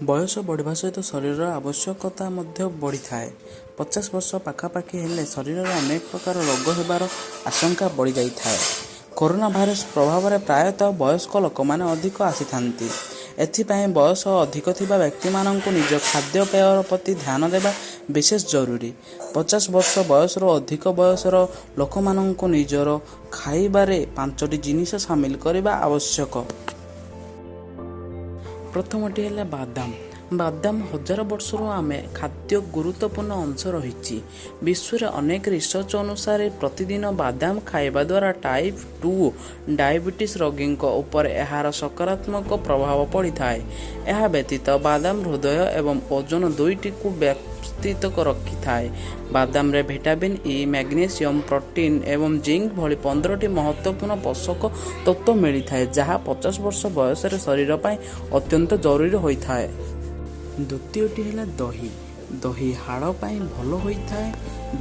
ବୟସ ବଢ଼ିବା ସହିତ ଶରୀରର ଆବଶ୍ୟକତା ମଧ୍ୟ ବଢ଼ିଥାଏ। 50 ବର୍ଷ ପାଖାପାଖି ହେଲେ ଶରୀରରେ ଅନେକ ପ୍ରକାର ରୋଗ ହେବାର ଆଶଙ୍କା ବଢ଼ିଯାଇଥାଏ। କରୋନା ଭାଇରସ ପ୍ରଭାବରେ ପ୍ରାୟତଃ ବୟସ୍କ ଲୋକମାନେ ଅଧିକ ଆସିଥାନ୍ତି। ଏଥିପାଇଁ ବୟସ ଅଧିକ ଥିବା ବ୍ୟକ୍ତିମାନଙ୍କୁ ନିଜ ଖାଦ୍ୟପେୟ ପ୍ରତି ଧ୍ୟାନ ଦେବା ବିଶେଷ ଜରୁରୀ। 50 ବର୍ଷ ବୟସରୁ ଅଧିକ ବୟସର ଲୋକମାନଙ୍କୁ ନିଜର ଖାଇବାରେ ପାଞ୍ଚଟି ଜିନିଷ ସାମିଲ କରିବା ଆବଶ୍ୟକ। ପ୍ରଥମଟି ହେଲା ବାଦାମ। ବାଦାମ ହଜାର ବର୍ଷରୁ ଆମେ ଖାଦ୍ୟ ଗୁରୁତ୍ୱପୂର୍ଣ୍ଣ ଅଂଶ ରହିଛି। ବିଶ୍ୱରେ ଅନେକ ରିସର୍ଚ୍ଚ ଅନୁସାରେ ପ୍ରତିଦିନ ବାଦାମ ଖାଇବା ଦ୍ୱାରା ଟାଇପ୍ 2 ଡାଇବେଟିସ୍ ରୋଗୀଙ୍କ ଉପରେ ଏହାର ସକାରାତ୍ମକ ପ୍ରଭାବ ପଡ଼ିଥାଏ। ଏହା ବ୍ୟତୀତ ବାଦାମ ହୃଦୟ ଏବଂ ଓଜନ ଦୁଇଟିକୁ ବ୍ୟବସ୍ଥିତ ରଖିଥାଏ। ବାଦାମରେ ଭିଟାମିନ୍ ଇ, ମ୍ୟାଗ୍ନେସିୟମ୍, ପ୍ରୋଟିନ୍ ଏବଂ ଜିଙ୍କ ଭଳି 15ଟି ମହତ୍ତ୍ୱପୂର୍ଣ୍ଣ ପୋଷକ ତତ୍ତ୍ୱ ମିଳିଥାଏ, ଯାହା 50 ବର୍ଷ ବୟସରେ ଶରୀର ପାଇଁ ଅତ୍ୟନ୍ତ ଜରୁରୀ ହୋଇଥାଏ। ଦ୍ୱିତୀୟଟି ହେଲା ଦହି। ଦହି ହାଡ଼ ପାଇଁ ଭଲ ହୋଇଥାଏ।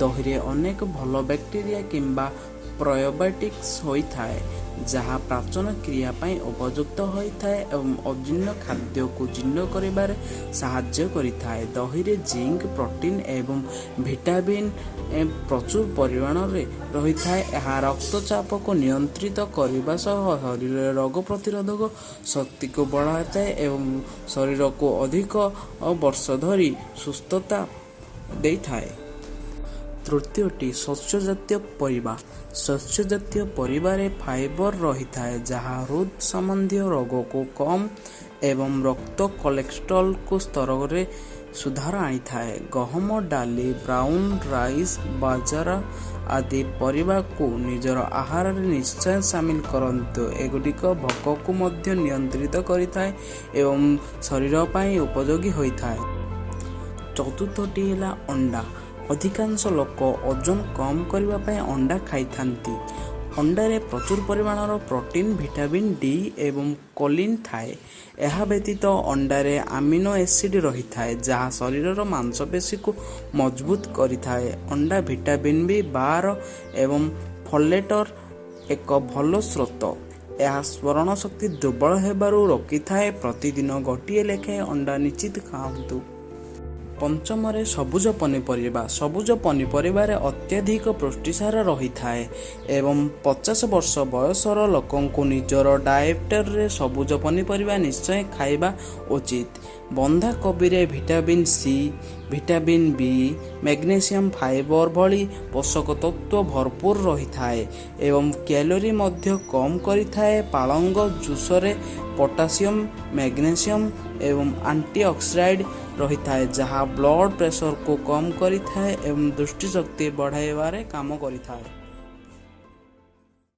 ଦହିରେ ଅନେକ ଭଲ ବ୍ୟାକ୍ଟେରିଆ କିମ୍ବା ପ୍ରୋବାୟୋଟିକ୍ସ ହୋଇଥାଏ, ଯାହା ପାଚନ କ୍ରିୟା ପାଇଁ ଉପଯୁକ୍ତ ହୋଇଥାଏ ଏବଂ ଅଜୀର୍ଣ୍ଣ ଖାଦ୍ୟକୁ ଜୀର୍ଣ୍ଣ କରିବାରେ ସାହାଯ୍ୟ କରିଥାଏ। ଦହିରେ ଜିଙ୍କ, ପ୍ରୋଟିନ୍ ଏବଂ ଭିଟାମିନ୍ ପ୍ରଚୁର ପରିମାଣରେ ରହିଥାଏ। ଏହା ରକ୍ତଚାପକୁ ନିୟନ୍ତ୍ରିତ କରିବା ସହ ଶରୀରରେ ରୋଗ ପ୍ରତିରୋଧକ ଶକ୍ତିକୁ ବଢ଼ାଇଥାଏ ଏବଂ ଶରୀରକୁ ଅଧିକ ବର୍ଷ ଧରି ସୁସ୍ଥତା ଦେଇଥାଏ। ତୃତୀୟଟି ଶସ୍ୟ ଜାତୀୟ ପରିବା। ଶସ୍ୟ ଜାତୀୟ ପରିବାରେ ଫାଇବର ରହିଥାଏ, ଯାହା ହୃଦ ସମ୍ବନ୍ଧୀୟ ରୋଗକୁ କମ୍ ଏବଂ ରକ୍ତ କୋଲେଷ୍ଟ୍ରଲକୁ ସ୍ତରରେ ସୁଧାର ଆଣିଥାଏ। ଗହମ, ଡାଲି, ବ୍ରାଉନ୍ ରାଇସ୍, ବାଜରା ଆଦି ପରିବାକୁ ନିଜର ଆହାରରେ ନିଶ୍ଚୟ ସାମିଲ କରନ୍ତୁ। ଏଗୁଡ଼ିକ ଭୋକକୁ ମଧ୍ୟ ନିୟନ୍ତ୍ରିତ କରିଥାଏ ଏବଂ ଶରୀର ପାଇଁ ଉପଯୋଗୀ ହୋଇଥାଏ। ଚତୁର୍ଥଟି ହେଲା ଅଣ୍ଡା। ଅଧିକାଂଶ ଲୋକ ଓଜନ କମ୍ କରିବା ପାଇଁ ଅଣ୍ଡା ଖାଇଥାନ୍ତି। ଅଣ୍ଡାରେ ପ୍ରଚୁର ପରିମାଣର ପ୍ରୋଟିନ୍, ଭିଟାମିନ୍ ଡି ଏବଂ କୋଲିନ୍ ଥାଏ। ଏହା ବ୍ୟତୀତ ଅଣ୍ଡାରେ ଆମିନୋ ଏସିଡ୍ ରହିଥାଏ, ଯାହା ଶରୀରର ମାଂସପେଶୀକୁ ମଜବୁତ କରିଥାଏ। ଅଣ୍ଡା ଭିଟାମିନ୍ ବି 12 ଏବଂ ଫୋଲେଟର ଏକ ଭଲ ସ୍ରୋତ। ଏହା ସ୍ମରଣ ଶକ୍ତି ଦୁର୍ବଳ ହେବାରୁ ରୋକିଥାଏ। ପ୍ରତିଦିନ ଗୋଟିଏ ଲେଖାଏଁ ଅଣ୍ଡା ନିଶ୍ଚିତ ଖାଆନ୍ତୁ। ପଞ୍ଚମରେ ସବୁଜ ପନିପରିବା। ସବୁଜ ପନିପରିବାରେ ଅତ୍ୟଧିକ ପୁଷ୍ଟିସାର ରହିଥାଏ ଏବଂ 50 ବର୍ଷ ବୟସର ଲୋକଙ୍କୁ ନିଜର ଡାଏଟରେ ସବୁଜ ପନିପରିବା ନିଶ୍ଚୟ ଖାଇବା ଉଚିତ। ବନ୍ଧାକୋବିରେ vitamin C, vitamin B, magnesium, fibre ଭଳି ପୋଷକ ତତ୍ତ୍ୱ ଭରପୁର ରହିଥାଏ ଏବଂ କ୍ୟାଲୋରି ମଧ୍ୟ କମ୍ କରିଥାଏ। ପାଳଙ୍ଗ ଜୁସରେ ପୋଟାସିୟମ୍, ମ୍ୟାଗ୍ନେସିୟମ୍ ଏବଂ ଆଣ୍ଟିଅକ୍ସିଡାଣ୍ଟ ରହିଥାଏ, ଯାହା ବ୍ଲଡ ପ୍ରେସରକୁ କମ୍ କରିଥାଏ ଏବଂ ଦୃଷ୍ଟିଶକ୍ତି ବଢ଼ାଇବାରେ କାମ କରିଥାଏ।